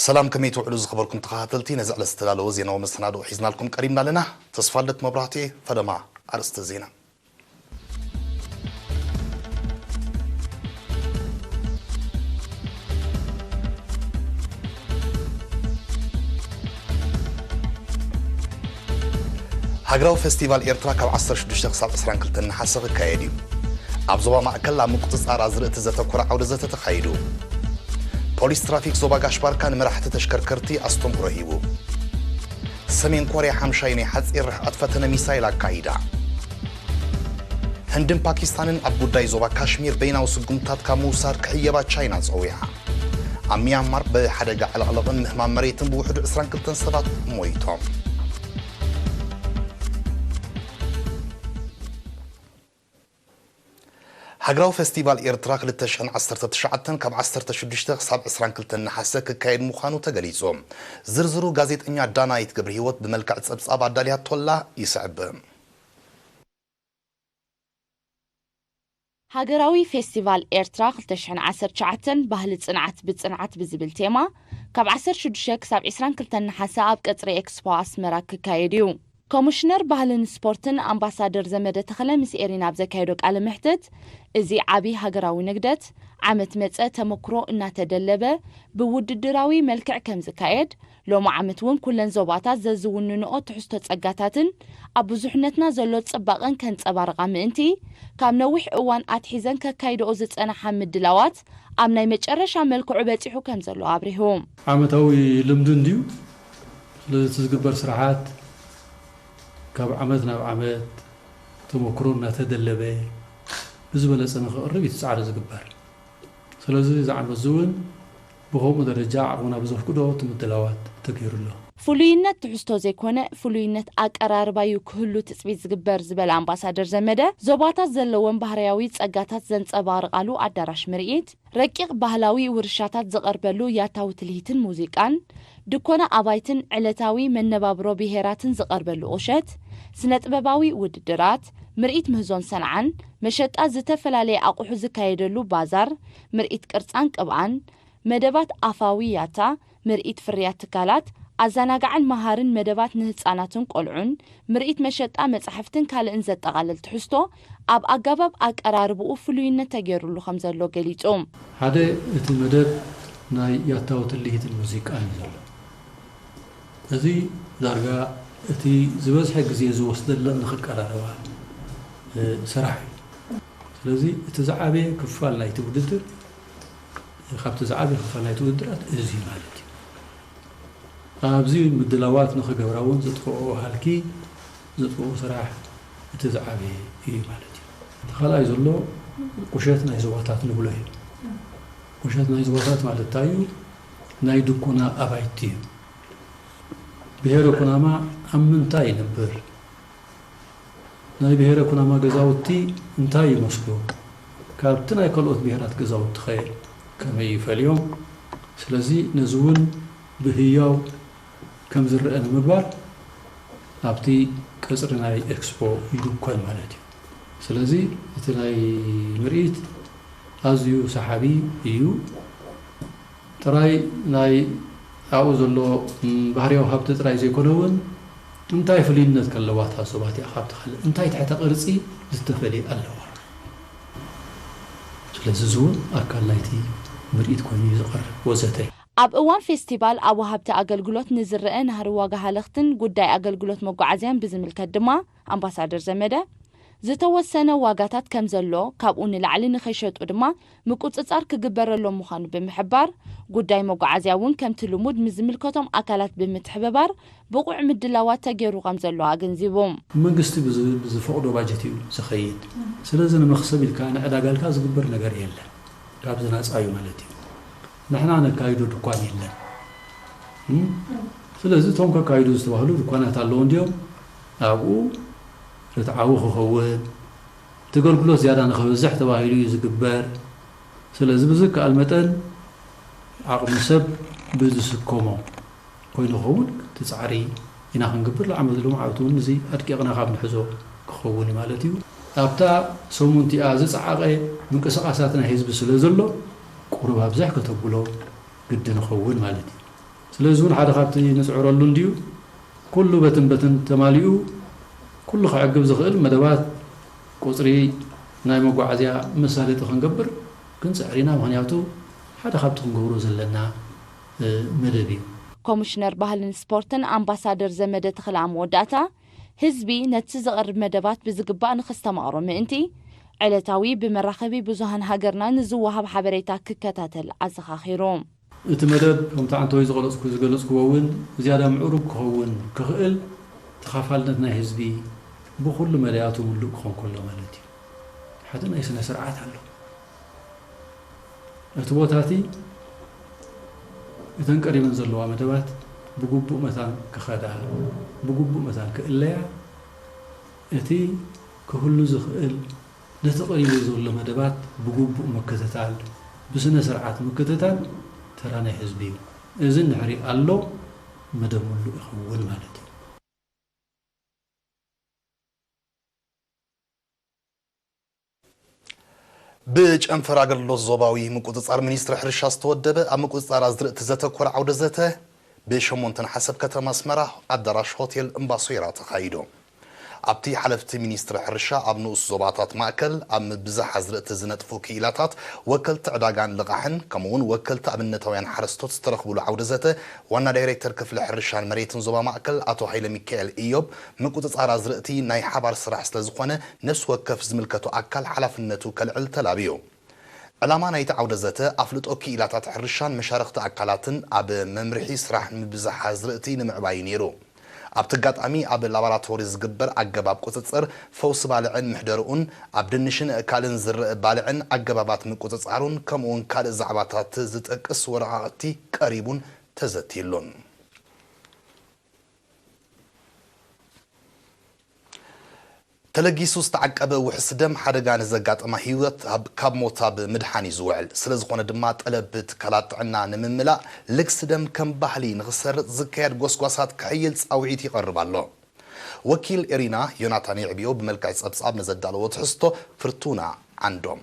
ሰላም፣ ከመይ ትውዕሉ ዝኸበርኩም ተኸታተልቲ? ነዚ ዕለት ዝተዳለወ ዜናዊ መሰናድኦ ሒዝናልኩም ቀሪብና ኣለና። ተስፋልደት መብራህቱ፣ ፈለማ ኣርእስተ ዜና። ሃገራዊ ፌስቲቫል ኤርትራ ካብ ዓሰርተ ሽዱሽተ ክሳብ ዕስራን ክልተን ነሓሰ ክካየድ እዩ። ኣብ ዞባ ማእከል ኣብ ምቁጽጻር ኣዝርእቲ ዘተኮረ ዓውደ ዘተ ተኻይዱ። ፖሊስ ትራፊክ ዞባ ጋሽ ባርካ ንመራሕቲ ተሽከርከርቲ ኣስተምህሮ ሂቡ። ሰሜን ኮርያ ሓምሻይ ናይ ሓጺር ርሕቐት ፈተነ ሚሳይል ኣካይዳ። ህንድን ፓኪስታንን ኣብ ጉዳይ ዞባ ካሽሚር በይናዊ ስጉምትታት ካብ ምውሳድ ክሕየባ ቻይና ጸዊዓ። ኣብ ሚያንማር ብሓደጋ ዕልቕልቕን ምህማም መሬትን ብውሕዱ ዕስራን ክልተን ሰባት ሞይቶም። ሃገራዊ ፌስቲቫል ኤርትራ ክልተ ሽሕን ዓሰርተ ትሽዓተን ካብ ዓሰርተ ሽዱሽተ ክሳብ ዕስራን ክልተን ነሓሰ ክካየድ ምዃኑ ተገሊጹ። ዝርዝሩ ጋዜጠኛ ዳናይት ገብረሂወት ብመልክዕ ጸብጻብ ኣዳልያቶላ ይስዕብ። ሃገራዊ ፌስቲቫል ኤርትራ ክልተ ሽሕን ዓሰርተ ትሽዓተን ባህሊ ጽንዓት ብጽንዓት ብዝብል ቴማ ካብ ዓሰርተ ሽዱሽተ ክሳብ ዕስራን ክልተን ነሓሰ ኣብ ቀጽሪ ኤክስፖ ኣስመራ ክካየድ እዩ። ኮሚሽነር ባህልን ስፖርትን ኣምባሳደር ዘመደ ተኽለ ምስ ኤሪና ኣብ ዘካየዶ ቃለ መሕትት፣ እዚ ዓቢ ሃገራዊ ንግደት ዓመት መጸ ተመክሮ እናተደለበ ብውድድራዊ መልክዕ ከም ዝካየድ፣ ሎሚ ዓመት እውን ኩለን ዞባታት ዘዝውንንኦ ትሕዝቶ ጸጋታትን ኣብ ብዙሕነትና ዘሎ ጽባቐን ከንጸባርቓ ምእንቲ፣ ካብ ነዊሕ እዋን ኣትሒዘን ከካይድኦ ዝጸናሓ ምድላዋት ኣብ ናይ መጨረሻ መልክዑ በጺሑ ከም ዘሎ ኣብሪሁ። ዓመታዊ ልምዲ እንድዩ። ስለዚ እቲ ዝግበር ስራሓት ካብ ዓመት ናብ ዓመት ተመክሮ እናተደለበ ብዝበለጸ ንኽቕርብ እዩ እቲ ጻዕሪ ዝግበር። ስለዚ እዚ ዓመት እዚ እውን ብኸምኡ ደረጃ ዓቕምና ብዘፍቅዶ እቲ ምድላዋት ተገይሩ ኣሎ። ፍሉይነት ትሕዝቶ ዘይኮነ፣ ፍሉይነት ኣቀራርባ እዩ ክህሉ ትጽቢት ዝግበር ዝበለ ኣምባሳደር ዘመደ፣ ዞባታት ዘለወን ባህርያዊ ጸጋታት ዘንጸባርቓሉ ኣዳራሽ ምርኢት፣ ረቂቕ ባህላዊ ውርሻታት ዝቐርበሉ ያታዊ ትልሂትን ሙዚቃን፣ ድኮና ኣባይትን ዕለታዊ መነባብሮ ብሄራትን ዝቐርበሉ ቁሸት፣ ስነ-ጥበባዊ ውድድራት፣ ምርኢት ምህዞን ሰንዓን፣ መሸጣ ዝተፈላለየ ኣቑሑ ዝካየደሉ ባዛር፣ ምርኢት ቅርጻን ቅብኣን፣ መደባት ኣፋዊ ያታ፣ ምርኢት ፍርያት ትካላት፣ ኣዘናጋዕን መሃርን መደባት ንህጻናትን ቆልዑን፣ ምርኢት መሸጣ መጻሕፍትን ካልእን ዘጠቓልል ትሕዝቶ፣ ኣብ ኣገባብ ኣቀራርብኡ ፍሉይነት ተገይሩሉ ከም ዘሎ ገሊጹ። ሓደ፣ እቲ መደብ ናይ ያታዊ ትልሂትን ሙዚቃን እዩ ዘሎ። እዚ ዳርጋ እቲ ዝበዝሐ ግዜ ዝወስደለን ንኽቀራረባ፣ እ፣ ስራሕ እዩ። ስለዚ እቲ ዝዓበየ ክፋል ናይቲ ውድድር፣ ካብቲ ዝዓበየ ክፋል ናይቲ ውድድራት እዚ እዩ ማለት እዩ። ኣብዚ ምድላዋት ንኽገብራ እውን ዘጥፍኦ ሃልኪ፣ ዘጥፍኦ ስራሕ እቲ ዝዓበየ እዩ ማለት እዩ። እቲ ካልኣይ ዘሎ ቁሸት ናይ ዞባታት ንብሎ እዩ። ቁሸት ናይ ዞባታት ማለት እንታይ እዩ? ናይ ድኮና ኣባይቲ እዩ። ብሄረ ኩናማ ኣብ ምንታይ ይነብር? ናይ ብሄረ ኩናማ ገዛውቲ እንታይ ይመስሉ? ካብቲ ናይ ካልኦት ብሄራት ገዛውቲ ኸ ከመይ ይፈልዮም? ስለዚ ነዚ እውን ብህያው ከም ዝረአ ንምግባር ኣብቲ ቀጽሪ ናይ ኤክስፖ ይድኮን ማለት እዩ። ስለዚ እቲ ናይ ምርኢት ኣዝዩ ሰሓቢ እዩ። ጥራይ ናይ ኣብኡ ዘሎ፣ ም፣ ባህርያዊ ሃብቲ ጥራይ ዘይኮነ እውን እንታይ ፍልይነት ከለዋ እታ ዞባ እቲኣ ካብቲ ካልእ እንታይ ትሕተ ቅርጺ ዝተፈልየ ኣለዋ? ስለዚ እዚ እውን ኣካል ናይቲ ምርኢት ኮይኑ እዩ ዝቐርብ ወዘተ። ኣብ እዋን ፌስቲቫል ኣብ ወሃብቲ ኣገልግሎት ንዝረአ ናህሪ ዋጋ ሃለኽትን ጉዳይ ኣገልግሎት መጓዓዝያን ብዝምልከት ድማ ኣምባሳደር ዘመደ፣ ዝተወሰነ ዋጋታት ከም ዘሎ፣ ካብኡ ንላዕሊ ንኸይሸጡ ድማ ምቁጽጻር ክግበረሎም ምዃኑ ብምሕባር፣ ጉዳይ መጓዓዝያ እውን ከምቲ ልሙድ ምስ ዝምልከቶም ኣካላት ብምትሕብባር ብቑዕ ምድላዋት ተገይሩ ከም ዘሎ ኣገንዚቡ። መንግስቲ ብዝ-፣ ብዝፈቕዶ ባጀት እዩ ዝኸይድ። ስለዚ ንመኽሰብ ኢልካ ንዕዳጋ ኢልካ ዝግበር ነገር የለን። ካብዚ ናጻ እዩ ማለት እዩ። ንሕና ነካይዶ ድኳን የለን። እም? ስለዚ እቶም ከካይዱ ዝተባህሉ ድኳናት ኣለዉ እንድዮም። ኣብኡ ርትዓዊ ክኸውን፣ እቲ ኣገልግሎት ዝያዳ ንኽበዝሕ ተባሂሉ እዩ ዝግበር። ስለዚ ብዝከኣል መጠን ዓቕሚ ሰብ ብዝስከሞ ኮይኑ ክኸውን እቲ ጻዕሪ ኢና ክንገብር። ሎሚ ዓመት እውን እዚ ኣድቂቕና ካብ ንሕዞ ክኸውን እዩ ማለት እዩ። ኣብታ ሰሙን እቲኣ ዝጸዓቐ ምንቅስቓሳት ናይ ህዝቢ ስለ ዘሎ፣ ቁሩብ ኣብዝሕ ከተብሎ ግድን ይኸውን ማለት እዩ። ስለዚ እውን ሓደ ካብቲ ንፅዕረሉ እንድዩ፣ ኩሉ በትን በትን ተማሊኡ ኩሉ ክዕግብ ዝኽእል መደባት ቁፅሪ ናይ መጓዓዝያ መሳለጢ ክንገብር ክንፅዕር ኢና። ምኽንያቱ ሓደ ካብቲ ክንገብሮ ዘለና መደብ እዩ። ኮሚሽነር ባህልን ስፖርትን ኣምባሳደር ዘመደ ተኽለኣብ መወዳእታ፣ ህዝቢ ነቲ ዝቐርብ መደባት ብዝግባእ ንኸስተማቕሮ ምእንቲ፣ ዕለታዊ ብመራኸቢ ብዙሃን ሃገርና ንዝወሃብ ሓበሬታ ክከታተል ኣዘኻኺሩ። እቲ መደብ ከምቲ ዓንተወይ ዝገለጽኩ ዝገለጽኩዎ እውን ዝያዳ ምዕሩግ ክኸውን ክኽእል ተኻፋልነት ናይ ህዝቢ ብኹሉ መዳያቱ ምሉእ ክኾን ከሎ ማለት እዩ። ሓደ ናይ ስነ ስርዓት ኣሎ። እቲ ቦታ እቲ እተን ቀሪበን ዘለዋ መደባት ብግቡእ መታን ክኸዳ ብግቡእ መታን ክእለያ እቲ ክህሉ ዝኽእል ነቲ ቀሪቡ ዘሎ መደባት ብግቡእ ምክትታል፣ ብስነ ስርዓት ምክትታል ተራ ናይ ህዝቢ እዩ። እዚ እንድሕሪ ኣሎ መደብ ምሉእ ይኸውን ማለት እዩ። ብጨንፈር ኣገልግሎት ዞባዊ ምቁፅፃር ሚኒስትሪ ሕርሻ ዝተወደበ ኣብ ምቁፅፃር ኣዝርእቲ ዘተኮረ ዓውደ ዘተ ብሸሞንተ ነሓሰ ኣብ ከተማ ኣስመራ ኣዳራሽ ሆቴል እምባሶይራ ተኻይዱ። ኣብቲ ሓለፍቲ ሚኒስትሪ ሕርሻ ኣብ ንኡስ ዞባታት ማእከል ኣብ ምብዛሕ ኣዝርእቲ ዝነጥፉ ክኢላታት፣ ወከልቲ ዕዳጋን ልቓሕን ከምኡውን ወከልቲ ኣብነታውያን ሓረስቶት ዝተረኽብሉ ዓውደ ዘተ ዋና ዳይሬክተር ክፍሊ ሕርሻን መሬትን ዞባ ማእከል ኣቶ ሃይለሚካኤል ኢዮብ ምቁጽጻር ኣዝርእቲ ናይ ሓባር ስራሕ ስለዝኾነ ነፍሲ ወከፍ ዝምልከቶ ኣካል ሓላፍነቱ ከልዕል ተላብዩ። ዕላማ ናይቲ ዓውደ ዘተ ኣፍልጦ ክኢላታት ሕርሻን መሻርኽቲ ኣካላትን ኣብ መምርሒ ስራሕ ምብዛሕ ኣዝርእቲ ንምዕባይ ነይሩ። ኣብቲ ኣጋጣሚ ኣብ ላቦራቶሪ ዝግበር ኣገባብ ቁጽጽር ፈውሲ ባልዕን ምሕደርኡን ኣብ ድንሽን ካልእን ዝረአ ባልዕን ኣገባባት ምቁጽጻሩን ከምኡውን ካልእ ዛዕባታት ዝጠቅስ ወረቓቕቲ ቀሪቡን ተዘትይሉን። ተለጊሱ ዝተዓቀበ ውሕስ ደም ሓደጋ ንዘጋጠማ ህይወት ካብ ሞት ኣብ ምድሓን እዩ ዝውዕል። ስለዝኾነ ድማ ጠለብ ትካላት ጥዕና ንምምላእ ልግሲ ደም ከም ባህሊ ንኽሰርጽ ዝካየድ ጎስጓሳት ክሕይል ጻውዒት ይቐርብ ኣሎ። ወኪል ኤሪና ዮናታን የዕብዮ ብመልክዕ ጸብጻብ ንዘዳለዎ ትሕዝቶ ፍርቱና ዓንዶም።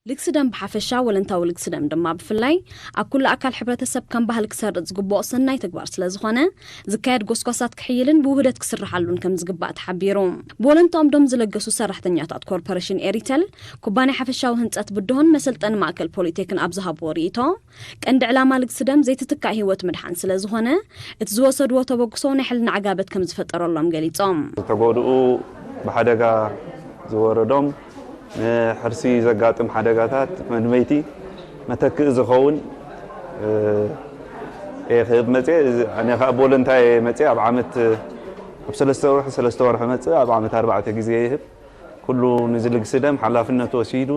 ልግሲ ደም ብሓፈሻ፣ ወለንታዊ ልግሲ ደም ድማ ብፍላይ፣ ኣብ ኩሉ ኣካል ሕብረተሰብ ከም ባህሊ ክሰርጽ ዝግብኦ ሰናይ ተግባር ስለዝኾነ፣ ዝካየድ ጎስጓሳት ክሕይልን ብውህደት ክስርሓሉን ከምዝግባእ ተሓቢሩ። ብወለንትኦም ደም ዝለገሱ ሰራሕተኛታት ኮርፖሬሽን ኤሪተል፣ ኩባንያ ሓፈሻዊ ህንጸት ብድሆን መሰልጠኒ ማእከል ፖሊቴክን ኣብ ዝሃብዎ ርእይቶ፣ ቀንዲ ዕላማ ልግሲ ደም ዘይትትካእ ህይወት ምድሓን ስለዝኾነ፣ እቲ ዝወሰድዎ ተበግሶ ናይ ሕልና ዕጋበት ከምዝፈጠረሎም ገሊጾም። ዝተጎድኡ፣ ብሓደጋ ዝወረዶም፣ ንሕርሲ ዘጋጥም ሓደጋታት መድመይቲ መተክኢ ዝኸውን እየ ክህብ መፅየ። ኣነ ከዓ ብወለንታይ መፅየ ኣብ ዓመት ኣብ ሰለስተ ወርሒ ሰለስተ ወርሒ መፅእ ኣብ ዓመት ኣርባዕተ ግዜ ይህብ። ኩሉ ንዝልግሲ ደም ሓላፍነት ወሲዱ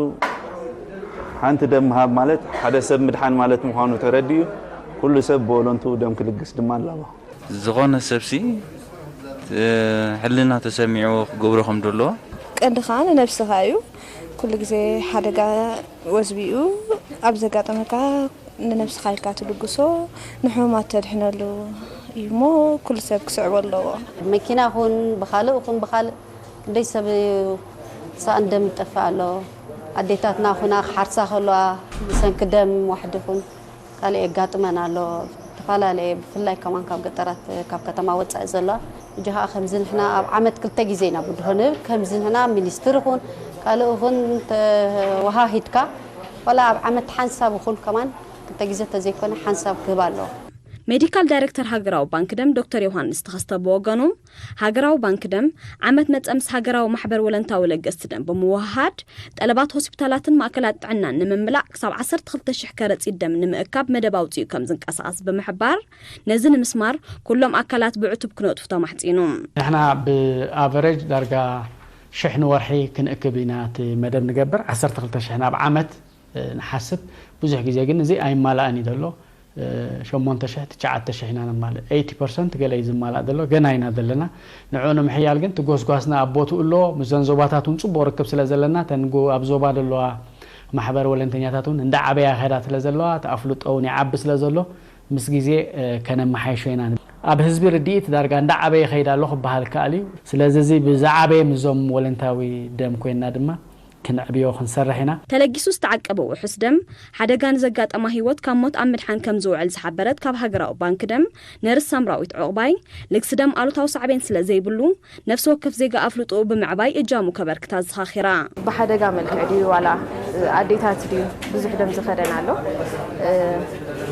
ሓንቲ ደም ምሃብ ማለት ሓደ ሰብ ምድሓን ማለት ምዃኑ ተረዲኡ ኩሉ ሰብ ብወለንትኡ ደም ክልግስ ድማ ኣለዎ። ዝኾነ ሰብሲ ሕልና ተሰሚዕዎ ክገብሮ ከም ዘለዎ። ቀንዲ ከዓ ንነብስኻ እዩ። ኩሉ ግዜ ሓደጋ ወዝቢኡ ኣብ ዘጋጠመካ ንነብስኻ ኢልካ ትልግሶ ንሕሙማት ተድሕነሉ እዩ እሞ ኩሉ ሰብ ክስዕቦ ኣለዎ። መኪና ኹን ብኻልእ ኹን ብኻልእ ክንደይ ሰብ እዩ ሳእን ደም ይጠፍእ ኣሎ። ኣዴታትና ኹና ክሓርሳ ከለዋ ብሰንኪ ደም ዋሕዲ ኹን ካልእ የጋጥመን ኣሎ። ዝተፈላለየ ብፍላይ ከማን ካብ ገጠራት ካብ ከተማ ወፃኢ ዘለዋ እጂ ከዓ ከምዚ ንሕና ኣብ ዓመት ክልተ ግዜ ኢና ብድሆ ንህብ። ከምዚ ንሕና ሚኒስትሪ ኹን ካልእ ኹን ተወሃሂድካ ዋላ ኣብ ዓመት ሓንሳብ ኹን ከማን ክልተ ግዜ ተዘይኮነ ሓንሳብ ክህብ ኣለዎ። ሜዲካል ዳይሬክተር ሃገራዊ ባንክ ደም ዶክተር ዮሃንስ ተኸስተ ብወገኑ፣ ሃገራዊ ባንክ ደም ዓመት መጸ ምስ ሃገራዊ ማሕበር ወለንታዊ ለገስቲ ደም ብምውህሃድ፣ ጠለባት ሆስፒታላትን ማእከላት ጥዕናን ንምምላእ ክሳብ ዓሰርተ ክልተ ሽሕ ከረጺት ደም ንምእካብ መደብ ኣውጺኡ ከም ዝንቀሳቐስ ብምሕባር፣ ነዚ ንምስማር ኩሎም ኣካላት ብዕቱብ ክነጥፉ ተማሕጺኑ። ንሕና ብኣቨሬጅ ዳርጋ ሽሕ ንወርሒ ክንእክብ ኢና እቲ መደብ ንገብር፣ ዓሰርተ ክልተ ሽሕ ናብ ዓመት ንሓስብ። ብዙሕ ግዜ ግን እዚ ኣይማላእን እዩ ዘሎ። ሸሞንተ ሽሕ ትሽዓተ ሽሕ ኢና ነማልእ። ኤይቲ ፐርሰንት ገለ እዩ ዝማላእ ዘሎ፣ ገና ኢና ዘለና። ንዕኡ ንምሕያል ግን እቲ ጎስጓስና ኣብ ቦትኡ ኣሎ። ምስዘን ዞባታት እውን ፅቡቕ ርክብ ስለ ዘለና፣ እተን ጎ-፣ ኣብ ዞባ ዘለዋ ማሕበር ወለንተኛታት እውን እንዳዓበያ ይኸዳ ስለ ዘለዋ፣ እቲ ኣፍልጦ እውን ይዓቢ ስለ ዘሎ፣ ምስ ግዜ ከነመሓይሾ ኢና። ኣብ ህዝቢ ርድኢት ዳርጋ እንዳዓበየ ይኸይድ ኣሎ ክበሃል ይከኣል እዩ። ስለዚ እዚ ብዝዓበየ ምስዞም ወለንታዊ ደም ኮይንና ድማ ክንዕብዮ ክንሰርሕ ኢና። ተለጊሱ ዝተዓቀበ ውሑስ ደም ሓደጋ ንዘጋጠማ ህይወት ካብ ሞት ኣብ ምድሓን ከም ዝውዕል ዝሓበረት ካብ ሃገራዊ ባንክ ደም ነርስ ሳምራዊት ዑቕባይ፣ ልግሲ ደም ኣሉታዊ ሳዕቤን ስለ ዘይብሉ፣ ነፍሲ ወከፍ ዜጋ ኣፍልጦኡ ብምዕባይ እጃሙ ከበርክት ኣዘኻኺራ። ብሓደጋ መልክዕ ድዩ ዋላ ኣዴታት ድዩ ብዙሕ ደም ዝኸደን ኣሎ።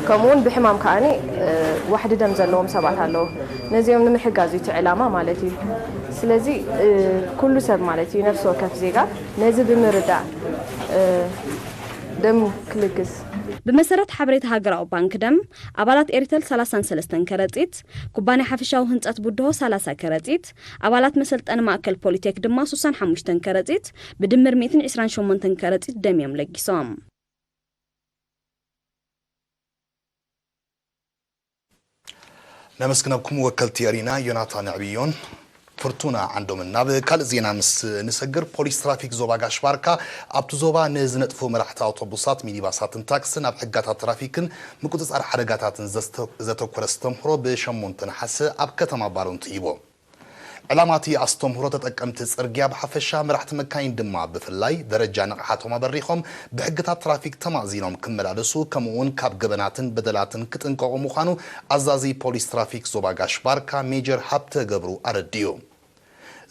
ከምኡውን ብሕማም ከዓኒ ዋሕዲ ደም ዘለዎም ሰባት ኣለዉ። ነዚኦም ንምሕጋዝ እዩ እቲ ዕላማ ማለት እዩ። ስለዚ ኩሉ ሰብ ማለት እዩ ነፍሲ ወከፍ ዜጋ ነዚ ብምርዳእ ደም ክልግስ። ብመሰረት ሓበሬታ ሃገራዊ ባንክ ደም፣ ኣባላት ኤሪተል ሰላሳን ሰለስተን ከረጺት፣ ኩባንያ ሓፈሻዊ ህንጸት ብድሆ ሰላሳ ከረጺት፣ ኣባላት መሰልጠኒ ማእከል ፖሊቴክ ድማ ሱሳን ሓሙሽተን ከረጺት፣ ብድምር ሚእትን ዕስራን ሸሞንተን ከረጺት ደም እዮም ለጊሶም። ነመስግነኩም ወከልቲ ሪና ዮናታን ዕብዮን ፍርቱና ዓንዶምን። ናብ ካልእ ዜና ምስ ንሰግር፣ ፖሊስ ትራፊክ ዞባ ጋሽ ባርካ ኣብቲ ዞባ ንዝነጥፉ መራሕቲ ኣውቶቡሳት፣ ሚኒባሳትን ታክስን ኣብ ሕጋታት ትራፊክን ምቁጽጻር ሓደጋታትን ዘስተ- ዘተኮረ ኣስተምህሮ ብሸሞንተ ነሓሰ ኣብ ከተማ ባረንቱ ሂቦ። ዕላማ እቲ ኣስተምህሮ ተጠቀምቲ ጽርግያ ብሓፈሻ መራሕቲ መካይን ድማ ብፍላይ ደረጃ ንቕሓቶም ኣበሪኾም ብሕግታት ትራፊክ ተማእዚኖም ክመላለሱ ከምኡ እውን ካብ ገበናትን በደላትን ክጥንቀቑ ምዃኑ ኣዛዚ ፖሊስ ትራፊክ ዞባ ጋሽ ባርካ ሜጀር ሃብተ ገብሩ ኣረዲኡ።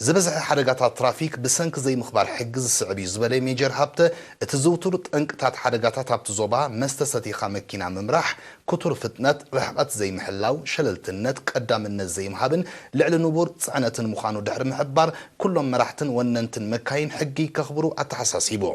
ዝበዝሐ ሓደጋታት ትራፊክ ብሰንኪ ዘይምኽባር ሕጊ ዝስዕብ እዩ ዝበለ ሜጀር ሃብተ፣ እቲ ዝውቱር ጠንቅታት ሓደጋታት ኣብቲ ዞባ መስተ ሰቲኻ መኪና ምምራሕ፣ ክቱር ፍጥነት፣ ርሕቐት ዘይምሕላው፣ ሸለልትነት፣ ቀዳምነት ዘይምሃብን ልዕሊ ንቡር ጽዕነትን ምዃኑ ድሕሪ ምሕባር፣ ኩሎም መራሕትን ወነንትን መካይን ሕጊ ከኽብሩ ኣተሓሳሲቡ።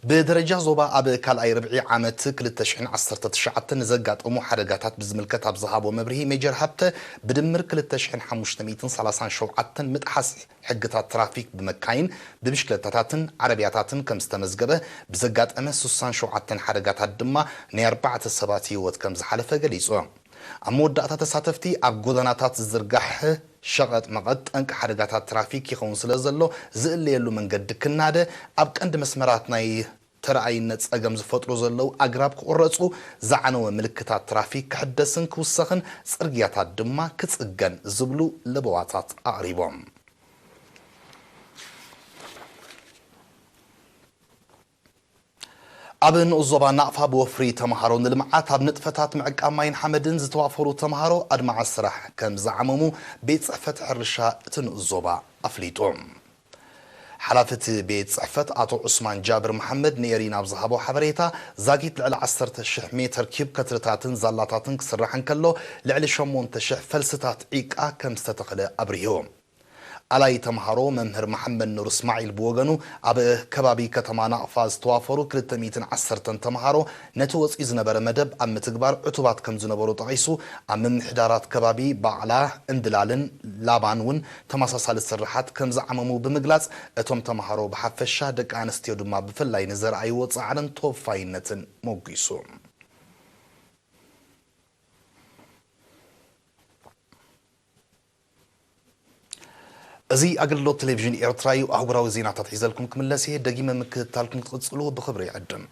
ብደረጃ ዞባ ኣብ ካልኣይ ርብዒ ዓመት ክልተ ሽሕን ዓሰርተ ትሽዓተን ንዘጋጠሙ ሓደጋታት ብዝምልከት ኣብ ዝሃቦ መብርሂ ሜጀር ሃብተ፣ ብድምር ክልተ ሽሕን ሓሙሽተ ሚእትን ሰላሳን ሸውዓተን ምጥሓስ ሕግታት ትራፊክ ብመካይን፣ ብብሽክለታታትን ዓረብያታትን ከም ዝተመዝገበ፣ ብዘጋጠመ ሱሳን ሸውዓተን ሓደጋታት ድማ ናይ ኣርባዕተ ሰባት ህይወት ከም ዝሓለፈ ገሊጹ። ኣብ መወዳእታ ተሳተፍቲ ኣብ ጎደናታት ዝዝርጋሕ ሸቐጥ መቐጥ ጠንቂ ሓደጋታት ትራፊክ ይኸውን ስለ ዘሎ ዝእለየሉ መንገዲ ክናደ፣ ኣብ ቀንዲ መስመራት ናይ ተረኣይነት ጸገም ዝፈጥሩ ዘለዉ ኣግራብ ክቑረጹ፣ ዝዓነወ ምልክታት ትራፊክ ክሕደስን ክውሰኽን፣ ጽርግያታት ድማ ክጽገን ዝብሉ ለበዋታት ኣቕሪቦም። ኣብ ንኡስ ዞባ ናቕፋ ብወፍሪ ተምሃሮ ንልምዓት ኣብ ንጥፈታት ምዕቃብ ማይን ሓመድን ዝተዋፈሩ ተምሃሮ ኣድማዒ ስራሕ ከም ዝዓመሙ ቤት ጽሕፈት ሕርሻ እቲ ንኡስ ዞባ ኣፍሊጡ። ሓላፊ እቲ ቤት ጽሕፈት ኣቶ ዑስማን ጃብር መሓመድ ንኤሪና ኣብ ዝሃቦ ሓበሬታ፣ ዛጊት ልዕሊ ዓሰርተ ሽሕ ሜተር ኪዩብ ከትርታትን ዛላታትን ክስራሕ እንከሎ፣ ልዕሊ ሸሞንተ ሽሕ ፈልስታት ዒቃ ከም ዝተተኽለ ኣብሪሁ። ኣላይ ተምሃሮ መምህር መሓመድ ኑር እስማዒል ብወገኑ፣ ኣብ ከባቢ ከተማ ናቕፋ ዝተዋፈሩ ክልተ ሚእትን ዓሰርተን ተምሃሮ ነቲ ወጺኡ ዝነበረ መደብ ኣብ ምትግባር ዕቱባት ከም ዝነበሩ ጠቒሱ፣ ኣብ ምምሕዳራት ከባቢ ባዕላ፣ እንድላልን ላባን እውን ተመሳሳሊ ስርሓት ከም ዝዓመሙ ብምግላጽ፣ እቶም ተምሃሮ ብሓፈሻ ደቂ ኣንስትዮ ድማ ብፍላይ ንዘርኣይዎ ጻዕርን ተወፋይነትን ሞጒሱ። እዚ ኣገልግሎት ቴሌቪዥን ኤርትራ እዩ። ኣህጉራዊ ዜናታት ሒዘልኩም ክምለስ እየ። ደጊመ ምክትታልኩም ክትቕጽሉ ብኽብሪ ይዕድም።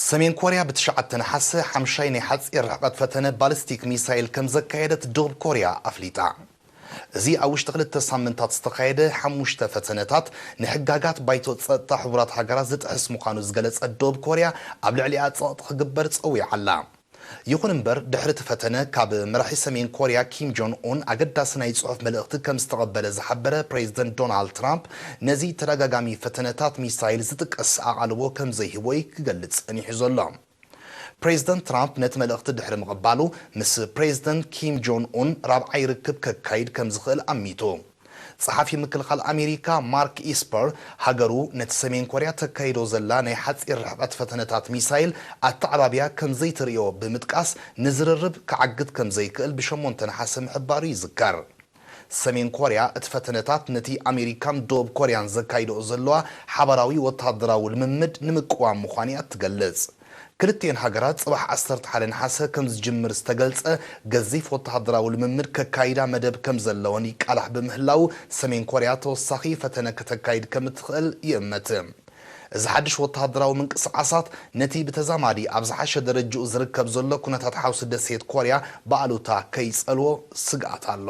ሰሜን ኮርያ ብትሽዓተ ነሓሰ ሓምሻይ ናይ ሓጺር ርሕቐት ፈተነ ባሊስቲክ ሚሳይል ከም ዘካየደት ደቡብ ኮርያ ኣፍሊጣ። እዚ ኣብ ውሽጢ ክልተ ሳምንታት ዝተኻየደ ሓሙሽተ ፈተነታት፣ ንሕጋጋት ባይቶ ጸጥታ ሕቡራት ሃገራት ዝጥሕስ ምዃኑ ዝገለጸት ደቡብ ኮርያ፣ ኣብ ልዕሊኣ ጸቕጢ ክግበር ጸዊዓ ኣላ። ይኹን እምበር፣ ድሕሪ እቲ ፈተነ ካብ መራሒ ሰሜን ኮርያ ኪም ጆን ኡን ኣገዳሲ ናይ ጽሑፍ መልእኽቲ ከም ዝተቐበለ ዝሓበረ ፕሬዝደንት ዶናልድ ትራምፕ፣ ነዚ ተደጋጋሚ ፈተነታት ሚሳይል ዝጥቀስ ኣቓልቦ ከም ዘይህቦ እዩ ክገልጽ ጸኒሑ ዘሎ። ፕሬዝደንት ትራምፕ ነቲ መልእኽቲ ድሕሪ ምቕባሉ፣ ምስ ፕሬዝደንት ኪም ጆን ኡን ራብዓይ ርክብ ከካይድ ከም ዝኽእል ኣሚቱ። ጸሓፊ ምክልኻል ኣሜሪካ ማርክ ኢስፐር፣ ሃገሩ ነቲ ሰሜን ኮርያ ተካይዶ ዘላ ናይ ሓጺር ርሕቐት ፈተነታት ሚሳይል ኣተዓባብያ ከም ዘይትርእዮ ብምጥቃስ፣ ንዝርርብ ክዓግት ከም ዘይክእል ብሸሞንተ ነሓሰ ምሕባሩ ይዝከር። ሰሜን ኮርያ እቲ ፈተነታት ነቲ ኣሜሪካን ደቡብ ኮርያን ዘካይድኦ ዘለዋ ሓባራዊ ወተሃደራዊ ልምምድ ንምቅዋም ምዃኑ እያ እትገልጽ። ክልቲኤን ሃገራት ጽባሕ ዓሰርተ ሓደ ነሓሰ ከም ዝጅምር ዝተገልጸ ገዚፍ ወተሃደራዊ ልምምድ ከካይዳ መደብ ከም ዘለወን ይቃላሕ ብምህላው፣ ሰሜን ኮርያ ተወሳኺ ፈተነ ከተካይድ ከም እትኽእል ይእመት። እዚ ሓድሽ ወተሃደራዊ ምንቅስቓሳት ነቲ ብተዛማዲ ኣብ ዝሓሸ ደረጃኡ ዝርከብ ዘሎ ኩነታት ሓውሲ ደሴት ኮርያ ብኣሉታ ከይጸልዎ ስግኣት ኣሎ።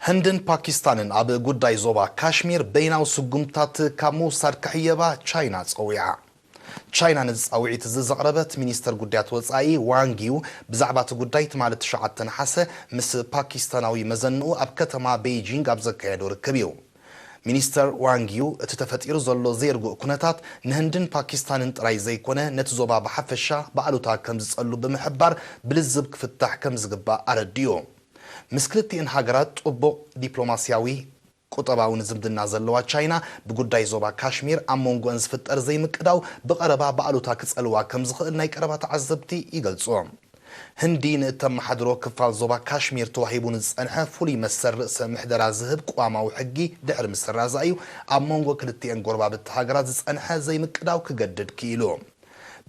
ህንድን ፓኪስታንን ኣብ ጉዳይ ዞባ ካሽሚር በይናዊ ስጉምትታት ካብ ምውሳድ ክሕየባ ቻይና ጸዊዓ። ቻይና ነዚ ጻውዒት እዚ ዘቕረበት ሚኒስተር ጉዳያት ወጻኢ ዋንግ ዩ ብዛዕባ እቲ ጉዳይ ትማሊ ትሽዓተ ነሓሰ ምስ ፓኪስታናዊ መዘንኡ ኣብ ከተማ ቤይጂንግ ኣብ ዘካየዶ ርክብ እዩ። ሚኒስተር ዋንግ ዩ እቲ ተፈጢሩ ዘሎ ዘይርጉእ ኩነታት ንህንድን ፓኪስታንን ጥራይ ዘይኮነ ነቲ ዞባ ብሓፈሻ ብኣሉታ ከም ዝጸሉ ብምሕባር ብልዝብ ክፍታሕ ከም ዝግባእ ኣረዲኡ። ምስ ክልቲኤን ሃገራት ጥቡቕ ዲፕሎማስያዊ ቁጠባውን ዝምድና ዘለዋ ቻይና ብጉዳይ ዞባ ካሽሚር ኣብ መንጎአን ዝፍጠር ዘይምቅዳው ብቐረባ ብኣሉታ ክጸልዋ ከም ዝኽእል ናይ ቀረባ ተዓዘብቲ ይገልጹ። ህንዲ ንእተመሓድሮ ክፋል ዞባ ካሽሚር ተዋሂቡ ንዝጸንሐ ፍሉይ መሰል ርእሰ ምሕደራ ዝህብ ቅዋማዊ ሕጊ ድሕሪ ምስራዛ እዩ ኣብ መንጎ ክልቲኤን ጎረባብቲ ሃገራት ዝጸንሐ ዘይምቅዳው ክገድድ ክኢሉ።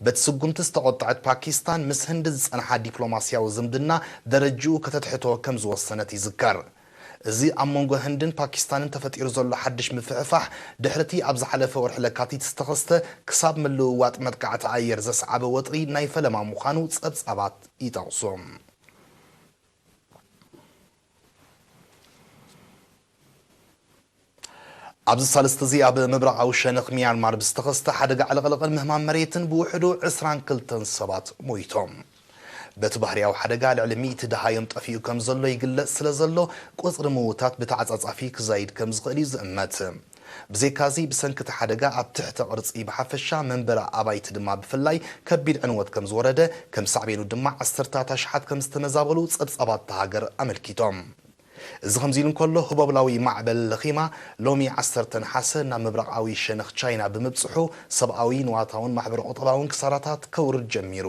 በቲ ስጉምቲ ዝተቖጥዐት ፓኪስታን ምስ ህንዲ ዝጸንሓ ዲፕሎማስያዊ ዝምድና ደረጅኡ ከተትሕቶ ከም ዝወሰነት ይዝከር። እዚ ኣብ መንጎ ህንድን ፓኪስታንን ተፈጢሩ ዘሎ ሓድሽ ምፍሕፋሕ ድሕሪቲ ኣብ ዝሓለፈ ወርሒ ለካቲት ዝተኸስተ ክሳብ ምልውዋጥ መጥቃዕቲ ኣየር ዘስዓበ ወጥሪ ናይ ፈለማ ምዃኑ ጸብጻባት ይጠቕሱ። ኣብዚ ሳልስቲ እዚ ኣብ ምብራቓዊ ሸነኽ ሚያንማር ብዝተኸስተ ሓደጋ ዕልቕልቕን ምህማን መሬትን ብውሕዱ ዕስራን ክልተን ሰባት ሞይቶም። በቲ ባህርያዊ ሓደጋ ልዕሊ ሚእቲ ደሃዮም ጠፊኡ ከም ዘሎ ይግለጽ ስለ ዘሎ፣ ቁጽሪ ምዉታት ብተዓጻጻፊ ክዛይድ ከም ዝኽእል እዩ ዝእመት። ብዘይካዚ፣ ብሰንኪ እቲ ሓደጋ ኣብ ትሕተ ቅርጺ ብሓፈሻ፣ መንበሪ ኣባይቲ ድማ ብፍላይ ከቢድ ዕንወት ከም ዝወረደ፣ ከም ሳዕቤኑ ድማ ዓሰርታት ኣሽሓት ከም ዝተመዛበሉ ጸብጻባት እታ ሃገር ኣመልኪቶም። እዚ ከምዚ ኢሉ እንከሎ፣ ህቦብላዊ ማዕበል ለኺማ ሎሚ ዓሰርተ ነሓሰ ናብ ምብራቓዊ ሸነኽ ቻይና ብምብጽሑ፣ ሰብኣዊ፣ ንዋታውን ማሕበረ ቁጠባውን ክሳራታት ከውርድ ጀሚሩ።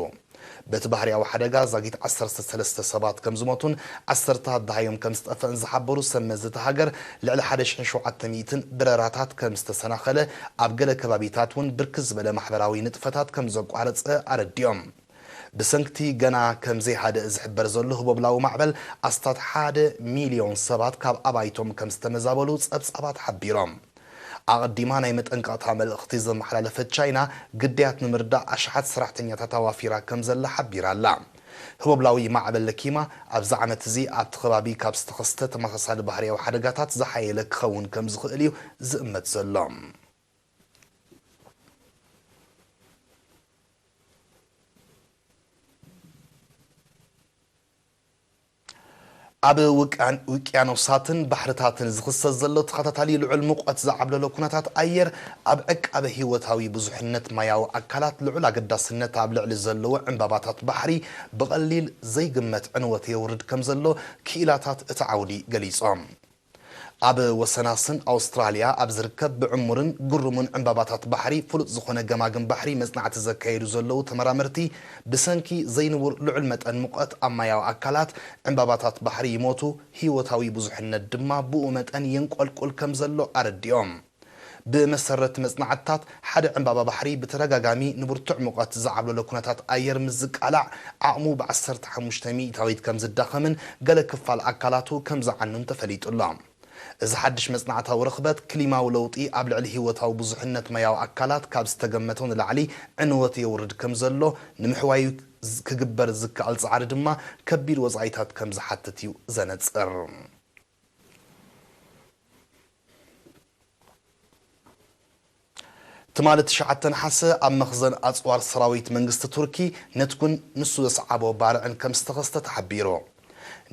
በቲ ባህርያዊ ሓደጋ ዛጊት ዓሰርተ ሰለስተ ሰባት ከም ዝሞቱን ዓሰርታት ደሃዮም ከም ዝጠፍአን ዝሓበሩ ሰብ መዚ እታ ሃገር፣ ልዕሊ ሓደ ሽሕን ሸውዓተ ሚእትን በረራታት ከም ዝተሰናኸለ፣ ኣብ ገለ ከባቢታት እውን ብርክት ዝበለ ማሕበራዊ ንጥፈታት ከም ዘቋረጸ ኣረዲኦም። ብሰንክቲ ገና ከም ዘይሃደእ ዝሕበር ዘሎ ህቦብላዊ ማዕበል፣ ኣስታት ሓደ ሚልዮን ሰባት ካብ ኣባይቶም ከም ዝተመዛበሉ ጸብጻባት ሓቢሮም። ኣቐዲማ ናይ መጠንቀቕታ መልእኽቲ ዘመሓላለፈት ቻይና፣ ግዳያት ንምርዳእ ኣሽሓት ሰራሕተኛታት ኣዋፊራ ከም ዘላ ሓቢራ ኣላ። ህቦብላዊ ማዕበል ለኪማ ኣብዚ ዓመት እዚ ኣብቲ ከባቢ ካብ ዝተኸስተ ተመሳሳሊ ባህርያዊ ሓደጋታት ዝሓየለ ክኸውን ከም ዝኽእል እዩ ዝእመት ዘሎ። ኣብ ውቅያን-፣ ውቅያኖሳትን ባሕርታትን ዝኽሰት ዘሎ ተኸታታሊ ልዑል ሙቐት ዝዓብለሎ ኩነታት ኣየር፣ ኣብ ዕቃበ ህይወታዊ ብዙሕነት ማያዊ ኣካላት ልዑል ኣገዳስነት ኣብ ልዕሊ ዘለዎ ዕምባባታት ባሕሪ ብቐሊል ዘይግመት ዕንወት የውርድ ከም ዘሎ ክኢላታት እቲ ዓውዲ ገሊጾም። ኣብ ወሰናስን ኣውስትራልያ ኣብ ዝርከብ ብዕሙርን ግሩምን ዕምባባታት ባሕሪ ፍሉጥ ዝኾነ ገማግም ባሕሪ መጽናዕቲ ዘካየዱ ዘለዉ ተመራመርቲ፣ ብሰንኪ ዘይንቡር ልዑል መጠን ሙቐት ኣብ ማያዊ ኣካላት ዕምባባታት ባሕሪ ይሞቱ፣ ህይወታዊ ብዙሕነት ድማ ብኡ መጠን የንቆልቁል ከም ዘሎ ኣረዲኦም። ብመሰረት መጽናዕትታት፣ ሓደ ዕምባባ ባሕሪ ብተደጋጋሚ ንብርቱዕ ሙቐት ዝዓብለሎ ኩነታት ኣየር ምስ ዝቃላዕ፣ ዓቕሙ ብ ዓሰርተ ሓሙሽተ ሚእታዊት ከም ዝዳኸምን ገለ ክፋል ኣካላቱ ከም ዝዓኑን ተፈሊጡ ኣሎ። እዚ ሓድሽ መጽናዕታዊ ርኽበት፣ ክሊማዊ ለውጢ ኣብ ልዕሊ ህይወታዊ ብዙሕነት ማያዊ ኣካላት ካብ ዝተገመቶ ንላዕሊ ዕንወት የውርድ ከም ዘሎ ንምሕዋዩ ክግበር ዝከኣል ጻዕሪ ድማ ከቢድ ወጻኢታት ከም ዝሓትት እዩ ዘነጽር። ትማሊ ትሽዓተ ነሓሰ ኣብ መኽዘን ኣጽዋር ሰራዊት መንግስቲ ቱርኪ ነትጉን ንሱ ዘስዓቦ ባርዕን ከም ዝተኸስተ ተሓቢሩ።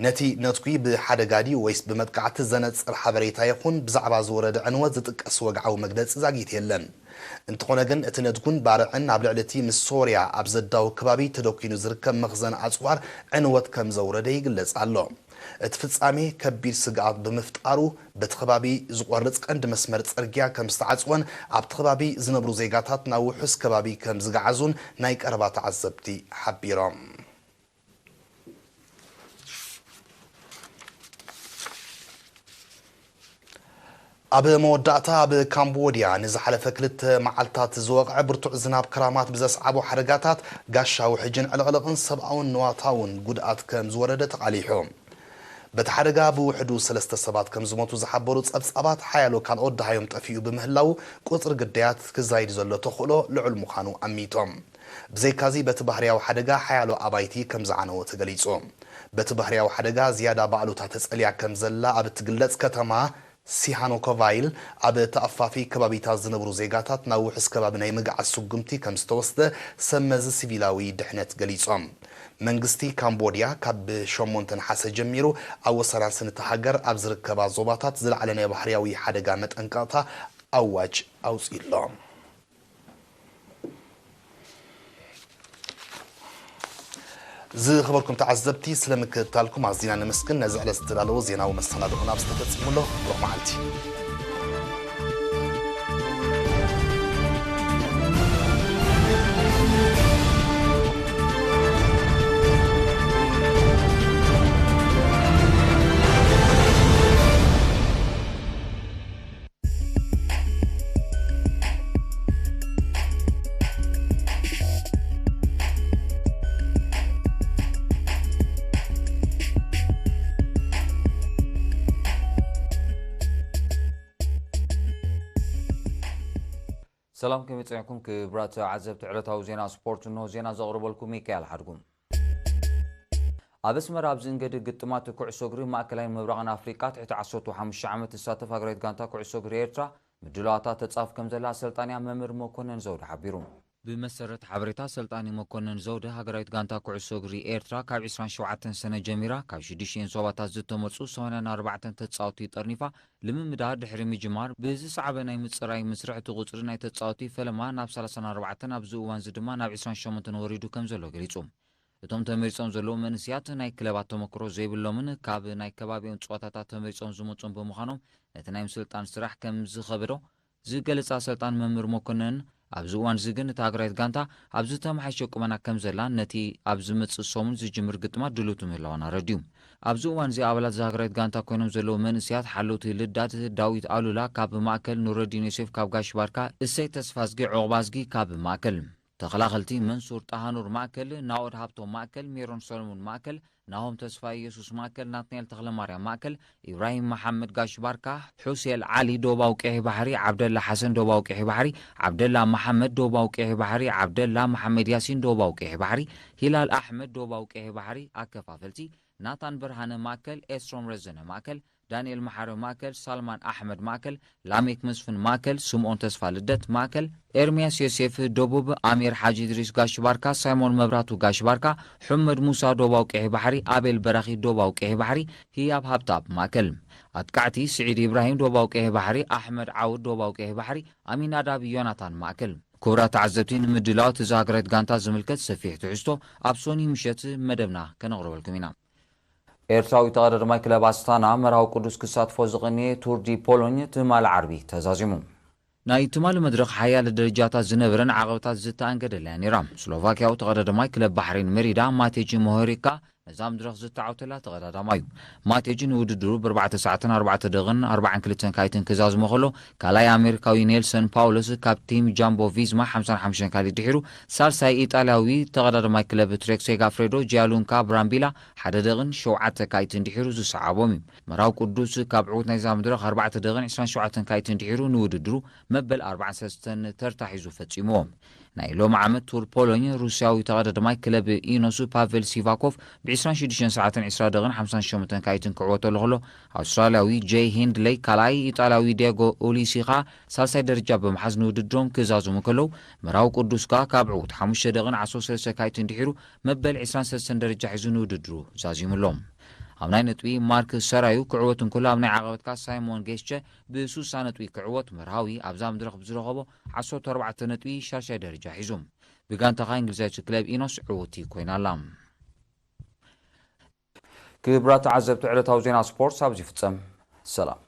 ነቲ ነትጒ ብሓደጋ ድዩ ወይስ ብመጥቃዕቲ ዘነጽር ሓበሬታ ይኹን ብዛዕባ ዝወረደ ዕንወት ዝጥቀስ ወግዓዊ መግለጺ ዛጊት የለን። እንተኾነ ግን፣ እቲ ነትጉን ባርዕን ኣብ ልዕሊ እቲ ምስ ሶርያ ኣብ ዘዳውብ ከባቢ ተደኲኑ ዝርከብ መኽዘን ኣጽዋር ዕንወት ከም ዘውረደ ይግለጽ ኣሎ። እቲ ፍጻሜ ከቢድ ስግኣት ብምፍጣሩ፣ በቲ ከባቢ ዝቖርጽ ቀንዲ መስመር ጽርግያ ከም ዝተዓጽወን ኣብቲ ከባቢ ዝነብሩ ዜጋታት ናብ ውሑስ ከባቢ ከም ዝገዓዙን ናይ ቀረባ ተዓዘብቲ ሓቢሮም። ኣብ መወዳእታ፣ ኣብ ካምቦድያ ንዝሓለፈ ክልተ መዓልታት ዝወቕዐ ብርቱዕ ዝናብ ክራማት ብዘስዓቦ ሓደጋታት፣ ጋሻ ውሕጅን ዕልቕልቕን ሰብኣውን ንዋታውን ጉድኣት ከም ዝወረደ ተቓሊሑ። በቲ ሓደጋ ብውሕዱ ሰለስተ ሰባት ከም ዝሞቱ ዝሓበሩ ጸብጻባት፣ ሓያሎ ካልኦት ደሃዮም ጠፊኡ ብምህላው፣ ቁጽሪ ግዳያት ክዛይድ ዘሎ ተኽእሎ ልዑል ምዃኑ ኣሚቶም። ብዘይካዚ፣ በቲ ባህርያዊ ሓደጋ ሓያሎ ኣባይቲ ከም ዝዓነወ ተገሊጹ። በቲ ባህርያዊ ሓደጋ ዝያዳ ባዕሉታ ተጸልያ ከም ዘላ ኣብ እትግለጽ ከተማ ሲሃኖኮቫይል፣ ኣብ ተኣፋፊ ከባቢታት ዝነብሩ ዜጋታት ናብ ውሑስ ከባቢ ናይ ምግዓዝ ስጉምቲ ከም ዝተወስደ ሰመዚ ሲቪላዊ ድሕነት ገሊጾም። መንግስቲ ካምቦድያ ካብ ሸሞንተ ነሓሰ ጀሚሩ ኣብ ወሰናስን እታ ሃገር ኣብ ዝርከባ ዞባታት ዝለዓለ ናይ ባህርያዊ ሓደጋ መጠንቀቕታ ኣዋጅ ኣውጺኡ ኣሎ። ዝኸበርኩም ተዓዘብቲ፣ ስለ ምክትታልኩም ኣዚና ነመስግን። ነዚ ዕለት ዝተዳለወ ዜናዊ መሰናድኦና ኣብዚ ተፈጺሙ ኣሎ። ብሩኽ መዓልቲ። ሰላም፣ ከመይ ጸኒሕኩም ክቡራት ተዓዘብቲ ዕለታዊ ዜና ስፖርት? እንሆ ዜና ዘቕርበልኩም ሚካኤል ሓድጉ። ኣብ ኣስመራ ኣብ ዝእንገደ ግጥማት ኩዕሶ እግሪ ማእከላይን ምብራቕን ኣፍሪቃ ትሕቲ ዓሰርተ ሓሙሽተ ዓመት ትሳተፍ ሃገራዊት ጋንታ ኩዕሶ እግሪ ኤርትራ ምድላዋታ ተጻፍ ከም ዘላ ኣሰልጣኒኣ መምህር መኮነን ዘውደ ሓቢሩ። ብመሰረት ሓበሬታ ኣሰልጣኒ መኮነን ዘውደ፣ ሃገራዊት ጋንታ ኩዕሶ እግሪ ኤርትራ ካብ ዕስራን ሸውዓተን ሰነ ጀሚራ ካብ ሽዱሽተን ዞባታት ዝተመርጹ ሰማንያን ኣርባዕተን ተጻወትቲ ጠርኒፋ ልምምዳ ድሕሪ ምጅማር፣ ብዝሰዓበ ናይ ምጽራይ መስርሕ እቲ ቁጽሪ ናይ ተጻወትቲ ፈለማ ናብ ሰላሳን ኣርባዕተን፣ ኣብዚ እዋንዚ ድማ ናብ ዕስራን ሸሞንተን ወሪዱ ከም ዘሎ ገሊጹ። እቶም ተመሪጾም ዘለዉ መንእሰያት ናይ ክለባት ተመክሮ ዘይብሎምን ካብ ናይ ከባቢኦም ጸወታታት ተመሪጾም ዝመጹን ብምዃኖም፣ ነቲ ናይ ምስልጣን ስራሕ ከም ዝኸበዶ ዝገለጸ ኣሰልጣኒ መምህር መኮነን፣ ኣብዚ እዋንዚ ግን እታ ሃገራዊት ጋንታ ኣብ ዝተመሓየሸ ቁመና ከም ዘላን ነቲ ኣብ ዝመጽእ ሰሙን ዝጅምር ግጥማት ድልውቲ ምህላዋን ኣረድዩ። ኣብዚ እዋንዚ ኣባላት እዛ ሃገራዊት ጋንታ ኮይኖም ዘለዉ መንእሰያት ሓለውቲ ልዳት ዳዊት ኣሉላ ካብ ማእከል፣ ኑረዲን ዮሴፍ ካብ ጋሽ ባርካ፣ እሰይ ተስፋዝጊ ዑቕባዝጊ ካብ ማእከል፣ ተኸላኸልቲ መንሱር ጣሃኑር ማእከል፣ ናኦድ ሃብቶም ማእከል፣ ሜሮን ሰለሙን ማእከል፣ ናሆም ተስፋ ኢየሱስ ማእከል፣ ናትናኤል ተኽለማርያም ማእከል፣ ኢብራሂም መሓመድ ጋሽ ባርካ፣ ሑሴል ዓሊ ዶባዊ ቀይሕ ባሕሪ፣ ዓብደላ ሓሰን ዶባዊ ቀይሕ ባሕሪ፣ ዓብደላ መሓመድ ዶባዊ ቀይሕ ባሕሪ፣ ዓብደላ መሓመድ ያሲን ዶባዊ ቀይሕ ባሕሪ፣ ሂላል ኣሕመድ ዶባዊ ቀይሕ ባሕሪ ኣከፋፈልቲ፣ ናታን ብርሃነ ማእከል፣ ኤስሮም ረዘነ ማእከል፣ ዳንኤል መሓሪ ማእከል፣ ሳልማን ኣሕመድ ማእከል፣ ላሜክ መስፍን ማእከል፣ ስምኦን ተስፋ ልደት ማእከል፣ ኤርምያስ ዮሴፍ ደቡብ፣ ኣሚር ሓጂ እድሪስ ጋሽ ባርካ፣ ሳይሞን መብራቱ ጋሽ ባርካ፣ ሑመድ ሙሳ ዶባዊ ቀይሕ ባሕሪ፣ ኣቤል በራኺ ዶባዊ ቀይሕ ባሕሪ፣ ህያብ ሃብታብ ማእከል። ኣጥቃዕቲ ስዒድ ኢብራሂም ዶባዊ ቀይሕ ባሕሪ፣ ኣሕመድ ዓውድ ዶባዊ ቀይሕ ባሕሪ፣ ኣሚናዳብ ዮናታን ማእከል። ክቡራት ተዓዘብቲ፣ ንምድላዋት እዛ ሃገራዊት ጋንታ ዝምልከት ሰፊሕ ትሕዝቶ ኣብ ሶኒ ምሸት መደብና ከነቕርበልኩም ኢና። ኤርትራዊ ተቐዳዳማይ ክለብ ኣስታና መርሃዊ ቅዱስ ክሳትፎ ዝቐነየ ቱር ዲ ፖሎኝ ትማሊ ዓርቢ ተዛዚሙ። ናይ ትማሊ መድረኽ ሓያለ ደረጃታት ዝነበረን ዓቐበታት ዝተኣንገደላ'ያ ነይራ። ስሎቫክያዊ ተቐዳዳማይ ክለብ ባሕሬን መሪዳ ማቴጅ ሞሆሪካ ነዛ መድረኽ ዝተዓወተላ ተቐዳዳማ'ዩ። ማቴጅ ንውድድሩ ብኣርባዕተ ሰዓትን ኣርባዕተ ደቕን ኣርባዓን ክልተን ካይትን ክዛዝሞ ከሎ፣ ካልኣይ ኣሜሪካዊ ኔልሰን ፓውለስ ካብ ቲም ጃምቦ ቪዝማ ሓምሳን ሓሙሽተን ካሊ ድሒሩ፣ ሳልሳይ ኢጣልያዊ ተቐዳዳማይ ክለብ ትሬክ ሴጋፍሬዶ ጂያሉንካ ብራምቢላ ሓደ ደቕን ሸውዓተ ካይትን ድሒሩ ዝሰዓቦም እዩ። መርሃዊ ቅዱስ ካብ ዕዉት ናይዛ መድረኽ ኣርባዕተ ደቕን ዕስራን ሸውዓተን ካይትን ድሒሩ ንውድድሩ መበል ኣርባዓን ሰለስተን ተርታ ሒዙ ፈጺምዎ። ናይ ሎሚ ዓመት ቱር ፖሎኝ ሩስያዊ ተቐዳዳማይ ክለብ ኢኖስ ፓቨል ሲቫኮቭ ብ ዕስራን ሽዱሽተን ሰዓትን ዕስራ ደቕን ሓምሳን ሸሞንተን ካይትን ክዕወተሉ ከሎ፣ ኣውስትራልያዊ ጄይ ሂንድለይ ካልኣይ፣ ኢጣልያዊ ዲየጎ ኡሊሲ ኸኣ ሳልሳይ ደረጃ ብምሓዝ ንውድድሮም ክዛዝሙ ከለዉ፣ መርሃዊ ቅዱስ ከኣ ካብ ዕዉት ሓሙሽተ ደቕን ዓሰርተ ሰለስተ ካይትን ድሒሩ መበል ዕስራን ሰለስተን ደረጃ ሒዙ ንውድድሩ ዛዚሙ ኣሎ። ኣብ ናይ ነጥቢ ማርክ ሰራዩ ክዕወት እንከሎ፣ ኣብ ናይ ዓቐበትካ ሳይሞን ጌስቸ ብሱሳ ነጥቢ ክዕወት፣ መርሃዊ ኣብዛ መድረኽ ብዝረኸቦ ዓሰርተ ኣርባዕተ ነጥቢ ሻድሻይ ደረጃ ሒዙ። ብጋንታኻ እንግሊዛዊት ክለብ ኢኖስ ዕውቲ ኮይና ኣላ። ክቡራት ተዓዘብቲ፣ ዕለታዊ ዜና ስፖርት ኣብዚ ይፍጸም። ሰላም።